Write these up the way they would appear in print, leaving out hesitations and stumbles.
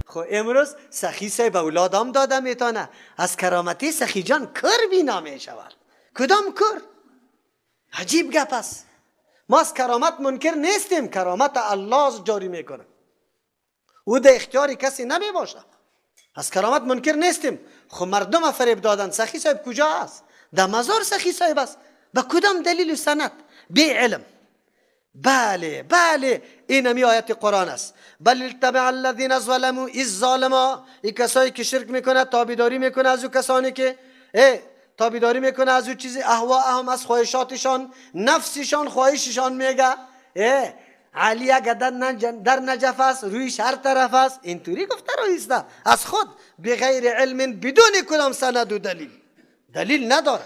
خب امروز سخی صاحب اولادام داده میتونه. از کرامتی سخی جان کر بینا میشود. کدام کر؟ عجیب گپ است. ما از کرامت منکر نیستیم، کرامت الله جاری میکنه، او در اختیار کسی نمی باشه. از کرامت منکر نیستیم. خب مردم فریب دادن. سخی صاحب کجا است؟ در مزار سخی صاحب است. به کدام دلیل و سند؟ بی علم. بله بله، این همی آیت قرآن است. بل اتبع الذین ظلموا، از ظالما، این کسایی که شرک میکنه، تابعداری میکنه از او کسانی که تابعداری میکنه از او چیزی، اهواهم، از خواهشاتشان، نفسشان، خواهششان میگه علی اگر در نجف است، رویش هر طرف است، اینطوری گفته رویسته از خود، بغیر علم، بدون کدام سند و دلیل، دلیل نداره.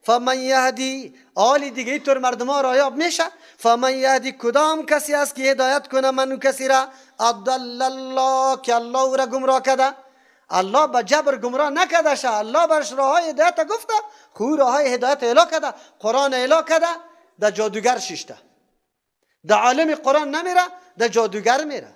فمن یهدی، آلی دیگه اینطور مردم ها رایاب میشه. فمن یهدی، کدام کسی است که هدایت کنه منو کسی را؟ اضل الله، که الله او را گمراه کرده. الله به جبر گمراه نکرده شه، الله برش راه های هدایت گفته، خو راه های هدایت اعلا کرده، قرآن اعلا کرده، در جادوگر ششته، در عالم قرآن نمیره، در جادوگر میره،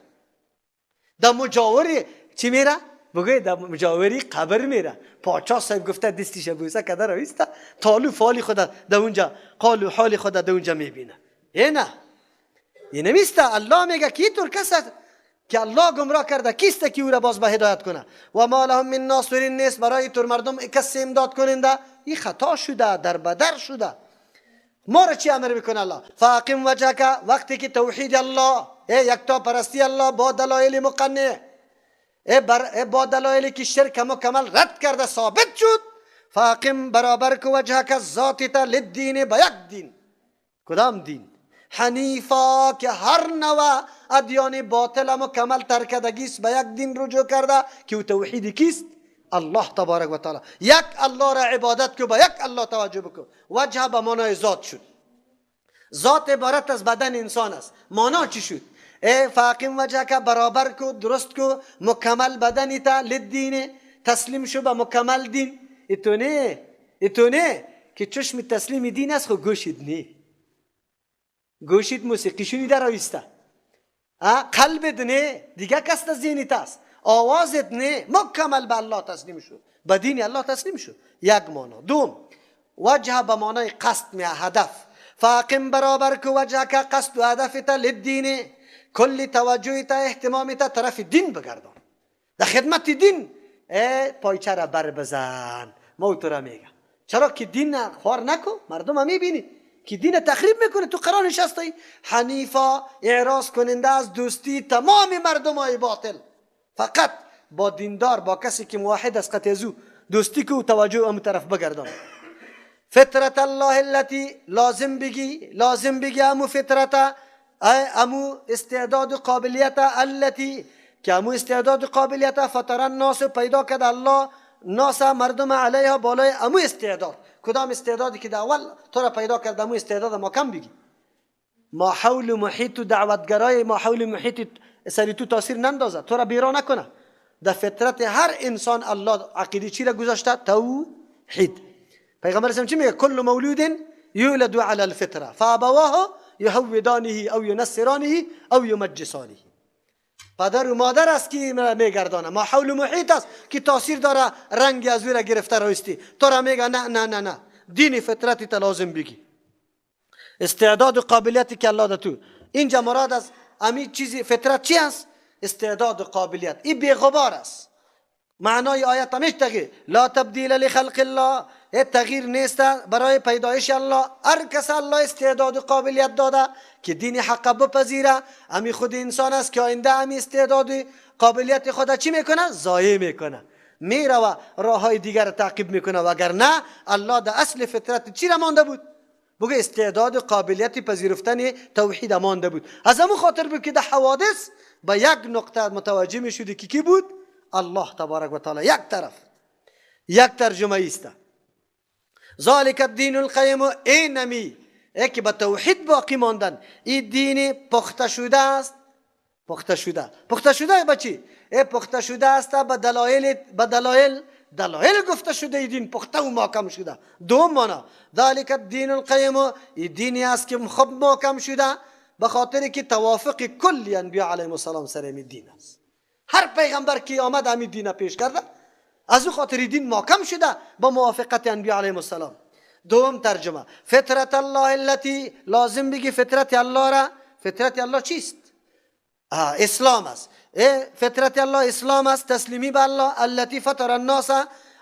در مجاوری چی میره؟ بگوی در مجاوری قبر میره. پاچا صاحب گفته دستیش بوسه کده رویسته، تالو فالی خدا در اونجا، قالو حال خدا در اونجا میبینه. اینه این نمیسته. الله میگه کی طور کس که الله گمراه کرده کیست که او را باز به هدایت کنه؟ و ما لهم من ناصرین، نیست برای طور مردم کسی امداد کننده. این خطا شده، در بدر شده. ما را چی امر میکنه الله؟ فاقم وجهک، وقتی که توحید الله، یکتا پرستی الله با دلایل مقنع، با دلایلی که شرک مکمل رد کرده ثابت شد، فاقم برابر کو وجهک ذاتت للدین، به یک دین. کدام دین؟ حنیفا، که هر نوع ادیان باطل مکمل ترکدگیست، به یک دین رجوع کرده که او توحید کیست؟ الله تبارک و تعالی. یک الله را عبادت کو، به یک الله توجه بکن. وجه به معنای ذات شد. ذات عبارت از بدن انسان است. معنا چی شد؟ فاقم وجهک، برابر کو، درست کو، مکمل بدنی تا للدین، تسلیم شو به مکمل دین. ایتونه که چشم تسلیم دین است، خو گوشید نی، گوشید موسیقی شنیده رویسته، قلبت نه، دیگه کس ذهنت است، آوازت نه، مکمل به الله تسلیم شو، به دین الله تسلیم شو. یک معنا. دوم، وجه به معنای قصد می، هدف. فاقم برابر کو وجهک، قصد و هدف تا للدین، کل توجه تا اهتمام تا طرف دین بگردان، در خدمت دین پایچه را بر بزن. ما تو را میگم چرا که دین خوار نکو، مردم هم میبینی که دین تخریب میکنه. تو قرار نشستی حنیفا، اعراض کننده از دوستی تمام مردم های باطل، فقط با دیندار، با کسی که موحد است قطع زو دوستی کو، توجه ام طرف بگردان. فطرت الله التي، لازم بگی، لازم بگی امو فطرت، امو استعداد و قابلیت، التي که امو استعداد و قابلیت فطر الناس، پیدا کرد الله ناس مردم علیها، بالای امو استعداد. کدام استعدادی که در اول تو را پیدا کرد، امو استعداد ما کم بگی. ما حول محیط و دعوتگرای ما حول محیط سری تو تاثیر نندازه، تو را بیرا نکنه. در فطرت هر انسان الله عقیده چی را گذاشته؟ توحید. پیغمبر اسلام چی میگه؟ کل مولود یولد علی الفطره فابواه یهودانه او ینصرانه او یمجسانه. پدر و مادر است که میگردانه، ما حول محیط است که تاثیر داره، رنگ از وی را گرفته رویستی تو را میگه نه نه نه نه، دین فطرتی تا لازم بگی، استعداد و قابلیتی که الله ده تو. اینجا مراد از امی چیزی فطرت چی است؟ استعداد و قابلیت. این بیغبار است. معنای آیت همیش تغییر، لا تبدیل لخلق الله، تغییر نیست برای پیدایش الله. هر کس الله استعداد و قابلیت داده که دین حق بپذیره، امی خود انسان است که آینده امی استعداد و قابلیت خود چی میکنه؟ ضایع میکنه، میره و راه های دیگر تعقیب میکنه. وگرنه الله در اصل فطرت چی را مانده بود؟ بگه استعداد و قابلیت پذیرفتن توحید مانده بود. از همون خاطر بود که در حوادث به یک نقطه متوجه میشدی که کی بود؟ الله تبارک و تعالی. یک طرف، یک ترجمه ایسته. ذالک الدین القیم، اینمی که به توحید باقی ماندن، این دین پخته شده است. پخته شده، پخته شده به چی؟ پخته شده است به دلایل، به دلایل، دلایل گفته شده. این دین پخته و محکم شده. دوم معنا ذالک الدین القیم، این دینی است که خوب محکم شده به خاطر که توافق کل انبیاء علیهم السلام سر این دین است. هر پیغمبر که آمد همین دین پیش کرده. از او خاطر دین محکم شده با موافقت انبیاء علیهم السلام. دوم ترجمه فطرت الله التي، لازم بگی فطرت الله را. فطرت الله چیست؟ اسلام است. فطرت الله اسلام است، تسلیمی به الله. التي فطر الناس،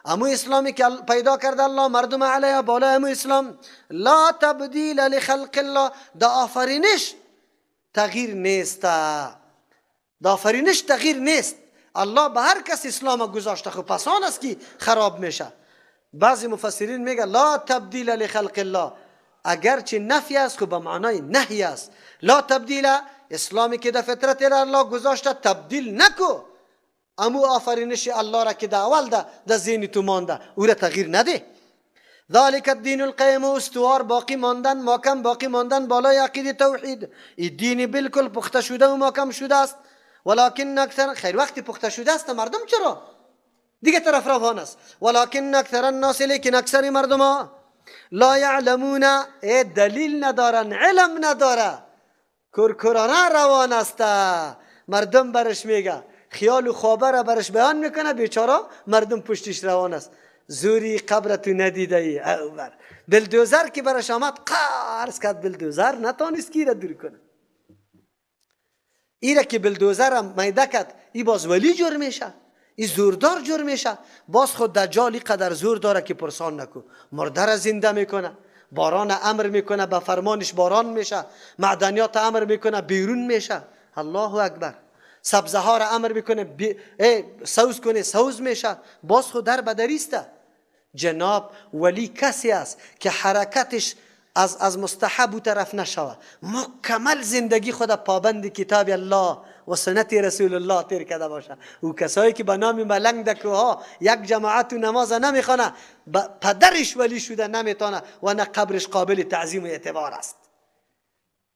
امو اسلامی که پیدا کرده الله مردم علیه، بالای امو اسلام. لا تبدیل لخلق الله، دا آفرینش تغییر نیست، دا آفرینش تغییر نیست. الله به هر کس اسلام گذاشته، خب پس آن است که خراب میشه. بعضی مفسرین میگه لا تبدیل لخلق الله، اگرچه نفی است خب به معنای نهی است. لا تبدیل، اسلامی که در فطرت الله گذاشته تبدیل نکو، امو آفرینش الله را که در اول ده ذهن تو مانده او را تغییر نده. ذالک الدین القیم، استوار باقی ماندن، محکم باقی ماندن بالای عقیده توحید. این دین بالکل پخته شده و محکم شده است. ولکن اکثر، خیر وقتی پخته شده است مردم چرا دیگه طرف روان است. ولکن اکثر الناس، لیکن اکثر مردم ها لا یعلمون، دلیل ندارن، علم نداره، کرکرانه روان است. مردم برش میگه، خیال و خوابه را برش بیان میکنه، بیچاره مردم پشتش روان است. زوری قبر تو ندیده ای اور بلدوزر که برش آمد قرض کرد، بلدوزر نتانست کی را دور کنه. ایره که بلدوزر میده کرد، ای باز ولی جور میشه، ای زوردار جور میشه. باز خود دجال قدر زور داره که پرسان نکو، مرده را زنده میکنه، باران امر میکنه، به فرمانش باران میشه، معدنیات امر میکنه بیرون میشه. الله اکبر. سبزه ها را امر میکنه سوز کنه سوز میشه. باز خود در بدریسته. جناب ولی کسی است که حرکتش از مستحب و طرف نشوه، مکمل زندگی خود پابند کتاب الله و سنت رسول الله تیر کرده باشه. او کسایی که به نام ملنگ در کوها یک جماعت و نماز نمیخوانه، پدرش ولی شده نمیتونه و نه قبرش قابل تعظیم و اعتبار است.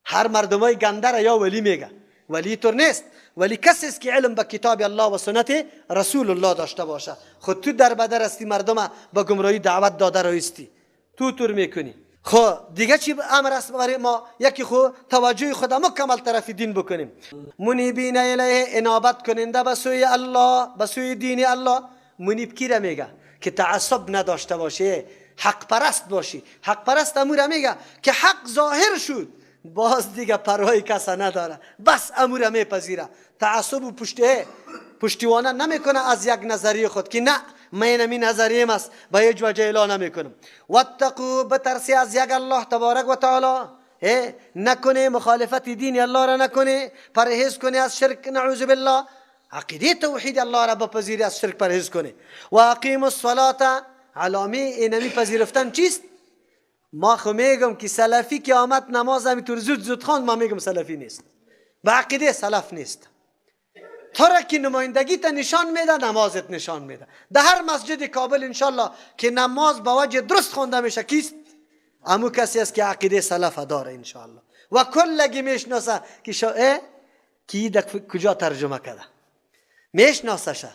هر مردمای گنده را یا ولی میگه، ولی طور نیست. ولی کسی است که علم به کتاب الله و سنت رسول الله داشته باشه. خود تو در بدر هستی، مردم به گمراهی دعوت داده رایستی، تو طور میکنی. خب دیگه چی امر است برای ما؟ یکی خو توجه خود مکمل طرف دین بکنیم. منیبین الیه، انابت کننده به سوی الله، به سوی دین الله. منیب کی را میگه؟ که تعصب نداشته باشه، حق پرست باشی. حق پرست امور میگه که حق ظاهر شد، باز دیگه پروای کس نداره، بس امور میپذیره. تعصب و پشتیوانه نمیکنه از یک نظریه خود که نه من این نظریه است، به هیچ وجه اعلان نمیکنم. واتقوا، بترسی از یک الله تبارک و تعالی، نکنه مخالفت دین الله را نکنه، پرهیز کنه از شرک، نعوذ بالله. عقیده توحید الله را بپذیری، از شرک پرهیز کنه. و اقیم الصلاة، علامه اینمی پذیرفتن چیست؟ ما خو میگم که سلفی که آمد نماز همینطور زود زود خواند، ما میگم سلفی نیست، به عقیده سلف نیست. تو را که نمایندگی تا نشان میده، نمازت نشان میده. در هر مسجد کابل انشالله که نماز با وجه درست خونده میشه کیست؟ امو کسی است که عقیده سلف داره انشالله. و کلگی میشناسه که کی کجا ترجمه کرده، میشناسه.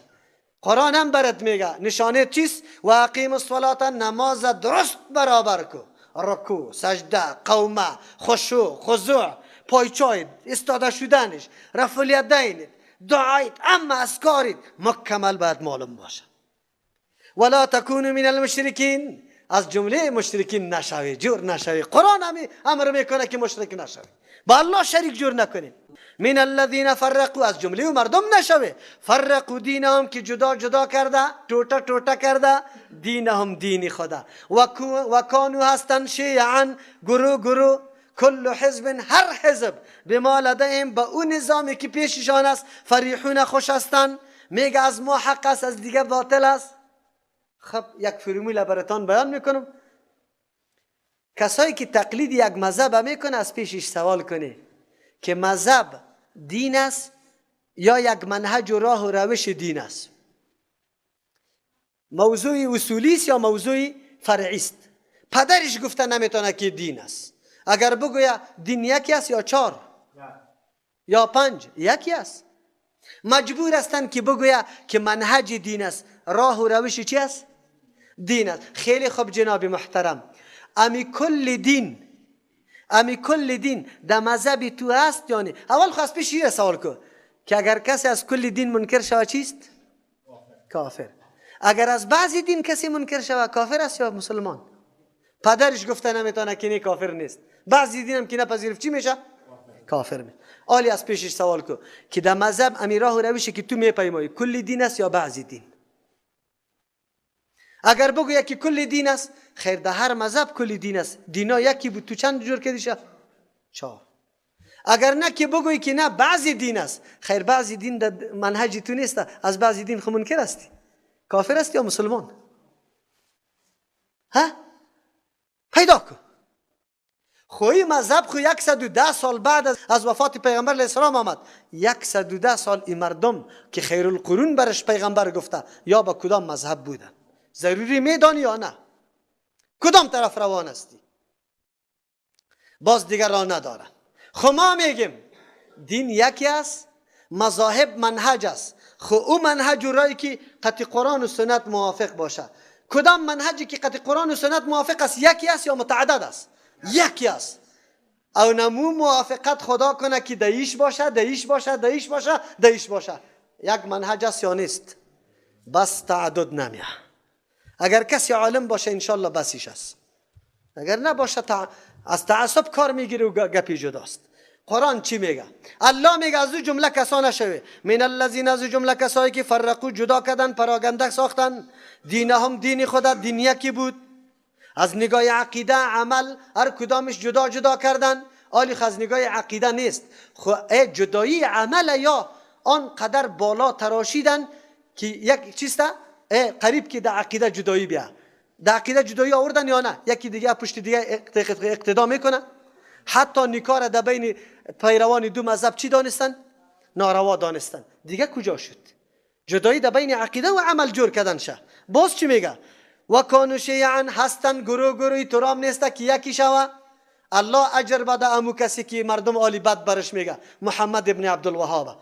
قرآن هم برات میگه نشانه چیست؟ و اقیم الصلاة، نماز درست برابر کو، رکوع، سجده، قومه، خشوع، خضوع، پایچای، استاده شدنش، رفع الیدین، دعایت، اما اذکارت مکمل باید معلوم باشه. ولا تکونوا من المشرکین، از جمله مشرکین نشوی، جور نشوی. قرآن هم امر میکنه که مشرک نشوی، با الله شریک جور نکنی. من الذین فرقوا، از جمله مردم نشوی. فرقوا دینهم، که جدا جدا کرده، ټوټه ټوټه کرده، دینهم دین خدا. و کانوا هستن شیعا، گروه گروه. کل حزب، هر حزب، بما لدیهم، به اون نظامی که پیششان است، فریحون، خوش هستن. میگه از ما حق است، از دیگه باطل است. خب یک فرمول براتان بیان میکنم. کسایی که تقلید یک مذهب میکنه، از پیشش سوال کنه که مذهب دین است یا یک منهج و راه و روش دین است؟ موضوع اصولی است یا موضوع فرعی است؟ پدرش گفته نمیتونه که دین است. اگر بگویا دین یکی است یا چهار یا پنج، یکی است. مجبور هستند که بگویا که منهج دین است، راه و روش چی است؟ دین است. خیلی خوب جناب محترم، امی کل دین، امی کل دین در مذهب تو هست یعنی؟ اول خواست پیش یه سوال کن که اگر کسی از کل دین منکر شود چیست؟ کافر. اگر از بعضی دین کسی منکر شود کافر است یا مسلمان؟ پدرش گفته نمیتونه که نه کافر نیست. بعضی دینم که نپذیرفت چی میشه؟ کافر میشه. آلی از پیشش سوال کو که در مذهب امیراه و روشی که تو میپیمایی کل دین است یا بعضی دین؟ اگر بگوید که کل دین است، خیر در هر مذهب کل دین است. دینا یکی بود تو چند جور کردی شه؟ 4. اگر نه که بگویی که نه بعضی دین است، خیر بعضی دین در منهج تو نیست، از بعضی دین خو منکر هستی، کافر است یا مسلمان؟ ها؟ پیدا کن. خوی مذهب خو 110 سال بعد از وفات پیغمبر علیه السلام آمد. 110 سال این مردم که خیر القرون برش پیغمبر گفته یا با کدام مذهب بودن؟ ضروری میدانی یا نه؟ کدام طرف روان هستی؟ باز دیگر را نداره. خو ما میگیم دین یکی است، مذاهب منهج است. خو او منهج رایی که قطع قرآن و سنت موافق باشه. کدام منهجی که قطع قرآن و سنت موافق است یکی است یا متعدد است؟ یکی است. او نمو موافقت خدا کنه که دیش باشه، دیش باشه، دیش باشه، دیش باشه. یک منهج است یا نیست؟ بس تعدد نمیه. اگر کسی عالم باشه انشالله بسیش است، اگر نباشه از تعصب کار میگیره و گپی جداست. قرآن چی میگه؟ الله میگه از او جمله کسا نشوه، من الذین، از او جمله کسایی که فرقو جدا کردن، پراگنده ساختن، دینهم دین خدا دین یکی بود، از نگاه عقیده عمل هر کدامش جدا جدا کردن. آلی از نگاه عقیده نیست، خو جدایی عمل یا آن قدر بالا تراشیدن که یک چیسته قریب که در عقیده جدایی بیا. در عقیده جدایی آوردن یا نه؟ یکی دیگه پشت دیگه اقتدا میکنه. حتی نکاح را در بین پیروان دو مذهب چی دانستن؟ ناروا دانستن. دیگه کجا شد؟ جدایی در بین عقیده و عمل جور کردن شه. باز چی میگه؟ و کانوا شیعا، هستن گروه گروهی، ترام نیست که یکی شوه. الله اجر بده امو کسی که مردم عالی بد برش میگه، محمد ابن عبدالوهاب.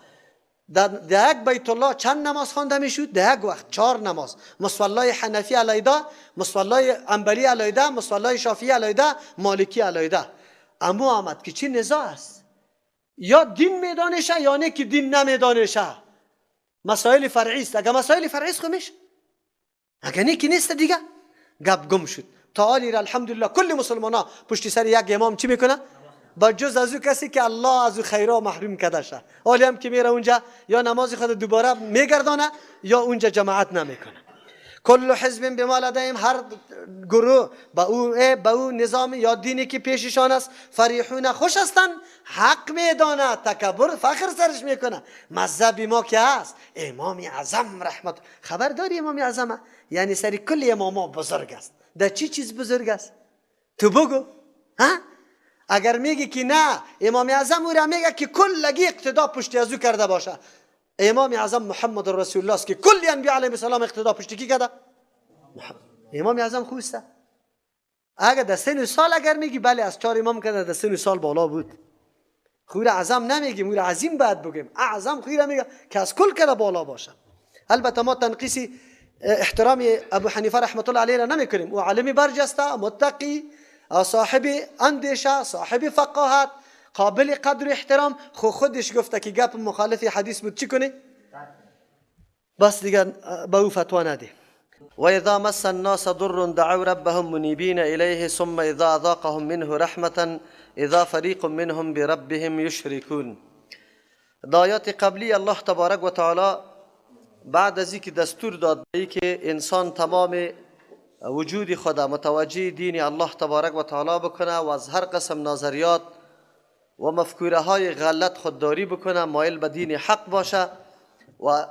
در یک بیت الله چند نماز خوانده میشد؟ در یک وقت 4 نماز. مصلای حنفی علیده، مصلای انبلی علیده، مصلای شافعی علیده، مالکی علیده. امو آمد که چی نزاع است؟ یا دین میدانشه یا نه که دین نمیدانشه. مسائل فرعی است. اگر مسائل فرعی است خو میشه، اگر نه که نیست دیگه گپ گم شد. تا حالی الحمدلله کل مسلمان ها پشت سر یک امام چی میکنه؟ با جز از او کسی که الله از او خیرا محروم کرده شه. حالی هم که میره اونجا یا نماز خود دوباره میگردانه یا اونجا جماعت نمیکنه. کل حزب بما لدیهم، هر گروه با او نظام یا دینی که پیششان است، فریحون، خوش هستند، حق میدانه، تکبر فخر سرش میکنه. مذهب ما که هست امام اعظم رحمت، خبر داری امام اعظم یعنی سری کل اماما بزرگ است. در چی چیز بزرگ است؟ تو بگو. ها؟ اگر میگی که نه امام اعظم او را میگه که کلگی اقتدا پشت از او کرده باشه. امام اعظم محمد رسول الله است که کل انبیاء علیهم السلام اقتدا پشت کی کرده؟ محمد. امام اعظم خوسته. اگر در سن سال اگر میگی بله از 4 امام کرده در سن سال بالا بود، خو اعظم نمیگیم، او عظیم باید بگیم. اعظم خو میگه که از کل کرده بالا باشه. البته ما تنقیص احترام ابو حنیفه رحمت الله علیه را نمیکنیم، او عالم برجسته، متقی، صاحب اندیشه، صاحب فقاهت، قابل قدر و احترام. خو خودش گفته که گپ مخالف حدیث بود چی کنی؟ بس دیگه به او فتوا نده. و اذا مس الناس ضر دعوا ربهم منیبین الیه ثم اذا اذاقهم منه رحمة اذا فریق منهم بربهم یشرکون. در آیات قبلی الله تبارک و تعالی بعد از اینکه دستور داد که انسان تمام وجود خود متوجه دین الله تبارک و تعالی بکنه و از هر قسم نظریات و مفکوره های غلط خودداری بکنه، مایل به دین حق باشه و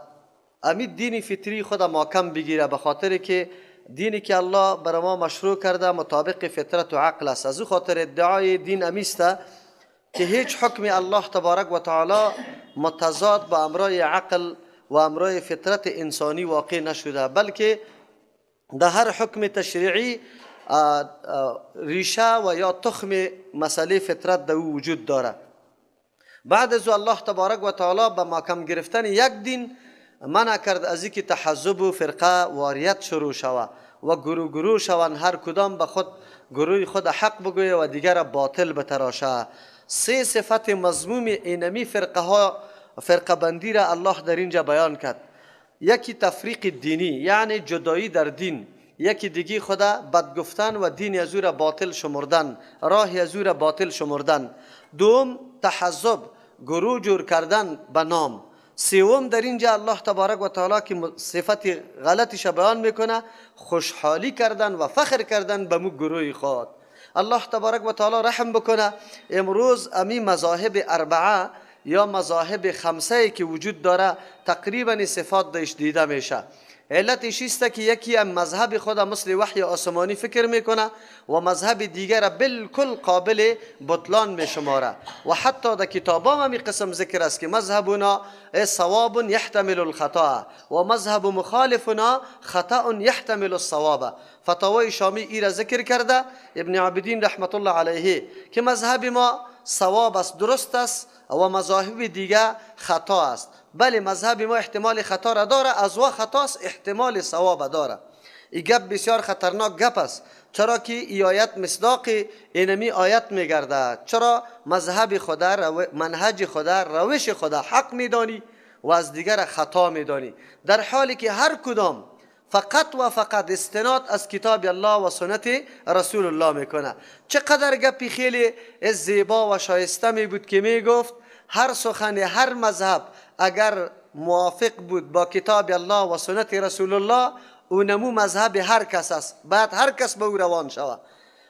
امید دین فطری خود محکم بگیره، به خاطر که دینی که الله بر ما مشروع کرده مطابق فطرت و عقل است. از او خاطر ادعای دین امیسته که هیچ حکم الله تبارک و تعالی متضاد با امرای عقل و امرای فطرت انسانی واقع نشده، بلکه در هر حکم تشریعی ریشه و یا تخم مسئله فطرت در او وجود داره. بعد از الله تبارک و تعالی به محکم گرفتن یک دین منع کرد از اینکه تحزب و فرقه واریت شروع شوه و گروه گروه شوند، هر کدام به خود گروه خود حق بگویه و دیگر باطل بتراشه. 3 صفت مذموم اینمی فرقه ها فرقه بندی را الله در اینجا بیان کرد. یکی تفریق دینی، یعنی جدایی در دین، یکی دیگه خدا بد گفتن و دین از او را باطل شمردن، راه از او را باطل شمردن. دوم تحزب، گروه جور کردن به نام. سوم در اینجا الله تبارک و تعالی که صفت غلطش بیان میکنه، خوشحالی کردن و فخر کردن به مو گروه خود. الله تبارک و تعالی رحم بکنه، امروز امی مذاهب اربعه یا مذاهب خمسه که وجود داره تقریبا صفات داشت دیده میشه. علتش است که یکی هم مذهب خود مثل وحی آسمانی فکر میکنه و مذهب دیگر بالکل قابل بطلان میشماره و حتی در کتابا هم قسم ذکر است که مذهبنا صواب یحتمل الخطا و مذهب مخالفنا خطا یحتمل الصواب. فتاوی شامی ای را ذکر کرده ابن عابدین رحمت الله علیه که مذهب ما صواب است، درست است و مذاهب دیگه خطا است. بله مذهب ما احتمال خطا را داره، از وا خطاست احتمال صواب داره. این گپ بسیار خطرناک گپ است، چرا که ای آیت مصداق اینمی آیت میگرده. چرا مذهب خدا، منهج خدا، روش خدا حق میدانی و از دیگر خطا میدانی، در حالی که هر کدام فقط و فقط استناد از کتاب الله و سنت رسول الله میکنه. چقدر گپی خیلی زیبا و شایسته می بود که میگفت هر سخن هر مذهب اگر موافق بود با کتاب الله و سنت رسول الله، اونمو مذهب هر کس است، بعد هر کس به او روان شود.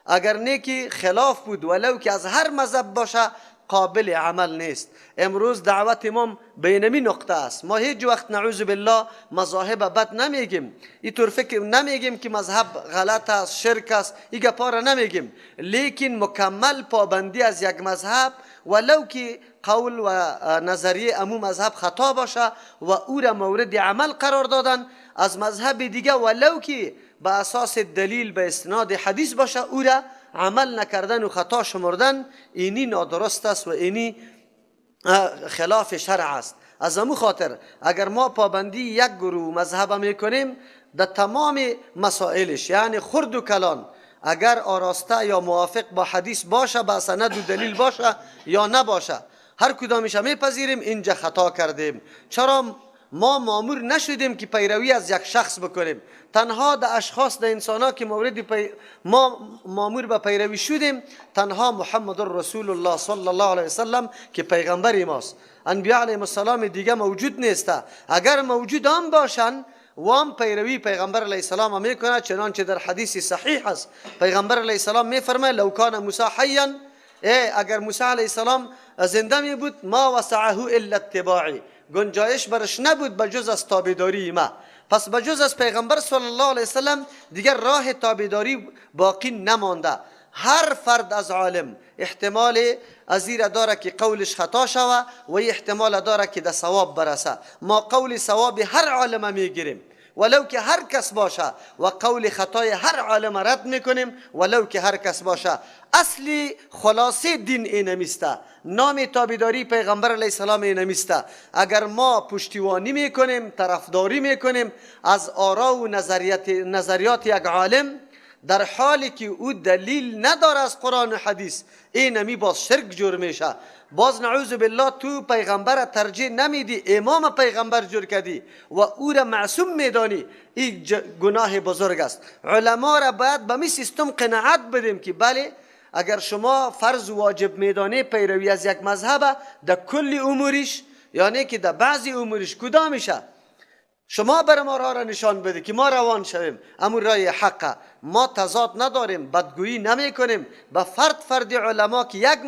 اگر نیکی خلاف بود ولو که از هر مذهب باشه قابل عمل نیست. امروز دعوت ما به اینمی نقطه است. ما هیچ وقت نعوذ بالله مذاهب بد نمیگیم، اینطور فکر نمیگیم که مذهب غلط است، شرک است، این گپا را نمیگیم، لیکن مکمل پابندی از یک مذهب ولو که قول و نظریه امو مذهب خطا باشه و او را مورد عمل قرار دادن از مذهب دیگه ولو که به اساس دلیل به استناد حدیث باشه او را عمل نکردن و خطا شمردن، اینی نادرست است و اینی خلاف شرع است. از امو خاطر اگر ما پابندی یک گروه مذهب میکنیم در تمام مسائلش، یعنی خرد و کلان، اگر آراسته یا موافق با حدیث باشه، با سند و دلیل باشه یا نباشه، هر کدامش میپذیریم، اینجا خطا کردیم. چرا ما مامور نشدیم که پیروی از یک شخص بکنیم؟ تنها در اشخاص، در انسان ها که مورد ما مامور به پیروی شدیم تنها محمد رسول الله صلی الله علیه وسلم که پیغمبر ماست. انبیاء علیهم السلام دیگه موجود نیست. اگر موجود هم باشن وام پیروی پیغمبر علیه السلام میکنه، چنانچه در حدیث صحیح است پیغمبر علیه السلام میفرماید لو کان موسی حیا، اگر موسی علیه السلام زنده می بود ما وسعه الا اتباعی، گنجایش برش نبود بجز از تابعداری ما. پس بجز از پیغمبر صلی الله علیه وسلم دیگر راه تابعداری باقی نمانده. هر فرد از عالم احتمال از این داره که قولش خطا شوه و احتمال داره که در ثواب برسه. ما قول ثواب هر عالم میگیریم ولو که هر کس باشه و قول خطای هر عالم رد میکنیم ولو که هر کس باشه. اصلی خلاصه دین اینمیسته، نام تابعداری پیغمبر علیه السلام اینمیسته. اگر ما پشتیوانی میکنیم، طرفداری میکنیم از آرا و نظریات یک عالم در حالی که او دلیل نداره از قرآن و حدیث، اینمی باز شرک جور میشه. باز نعوذ بالله تو پیغمبر ترجیح نمیدی، امام پیغمبر جور کردی و او را معصوم میدانی، این گناه بزرگ است. علما را باید به می سیستم قناعت بدیم که بله اگر شما فرض واجب میدانی پیروی از یک مذهب در کل امورش، یعنی که در بعضی امورش کدامشه، شما بر ما راه را نشان بده که ما روان شویم، امون رای حقه. ما تضاد نداریم، بدگویی نمی کنیم به فرد فرد علما که یک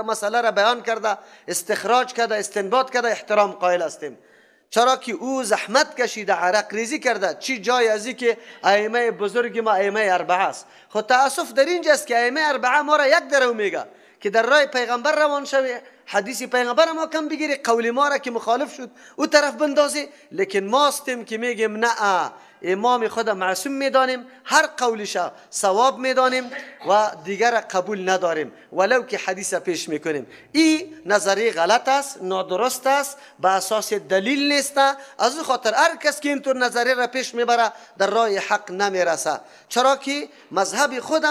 مسئله را بیان کرده، استخراج کرده، استنباط کرده، احترام قائل هستیم. چرا که او زحمت کشیده، عرق ریزی کرده. چی جای ازی که ائمه بزرگ ما ائمه اربعه است. خود تاسف در اینجاست که ائمه اربعه ما را یک درو میگه که در راه پیغمبر روان شوی، حدیث پیغمبر ما کم بگیری، قول ما را که مخالف شد او طرف بندازی. لیکن ما استیم که میگیم نه، امام خود معصوم میدانیم، هر قولش ثواب میدانیم و دیگر قبول نداریم ولو که حدیث پیش میکنیم. این نظریه غلط است، نادرست است، به اساس دلیل نیست. از او خاطر هر کس که اینطور نظریه را پیش میبره در راه حق نمیرسه، چرا که مذهب خود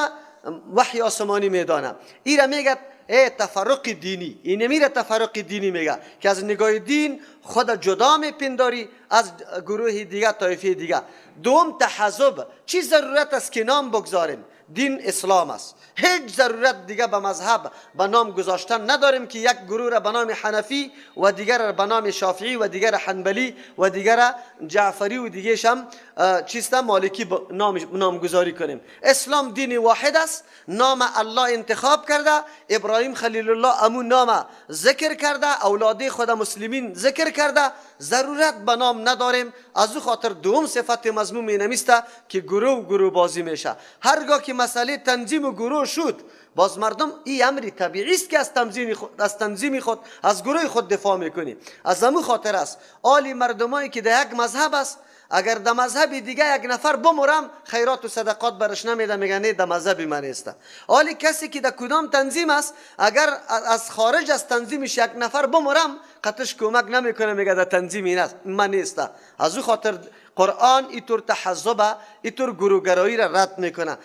وحی آسمانی میدانه. این را میگه ای تفرق دینی، این میره تفرق دینی میگه که از نگاه دین خود جدا میپنداری از گروه دیگه، طایفه دیگه. دوم تحزب، چی ضرورت است که نام بگذاریم؟ دین اسلام است، هیچ ضرورت دیگه به مذهب به نام گذاشتن نداریم که یک گروه را به نام حنفی و دیگر را به نام شافعی و دیگر حنبلی و دیگر جعفری و دیگه هم چیست مالکی نامگذاری کنیم. اسلام دین واحد است، نام الله انتخاب کرده، ابراهیم خلیل الله امو نام ذکر کرده، اولاد خود مسلمین ذکر کرده، ضرورت به نام نداریم. از او خاطر دوم صفت مذموم اینمیست که گروه گروه بازی میشه. هرگاه که مسئله تنظیم و گروه شد، باز مردم این امری طبیعی است که از تنظیم خود، از گروه خود دفاع میکنی. از امو خاطر است آلی مردمایی که در یک مذهب است، اگر در مذهب دیگه یک نفر بمرم خیرات و صدقات برش نمیده، میگه نه در مذهب من نیست. آلی کسی که در کدام تنظیم است، اگر از خارج از تنظیمش یک نفر بمرم قطش کمک نمیکنه، میگه در تنظیم این است من نیست. از او خاطر قرآن اینطور تحزب، اینطور گروهگرایی را رد میکنه.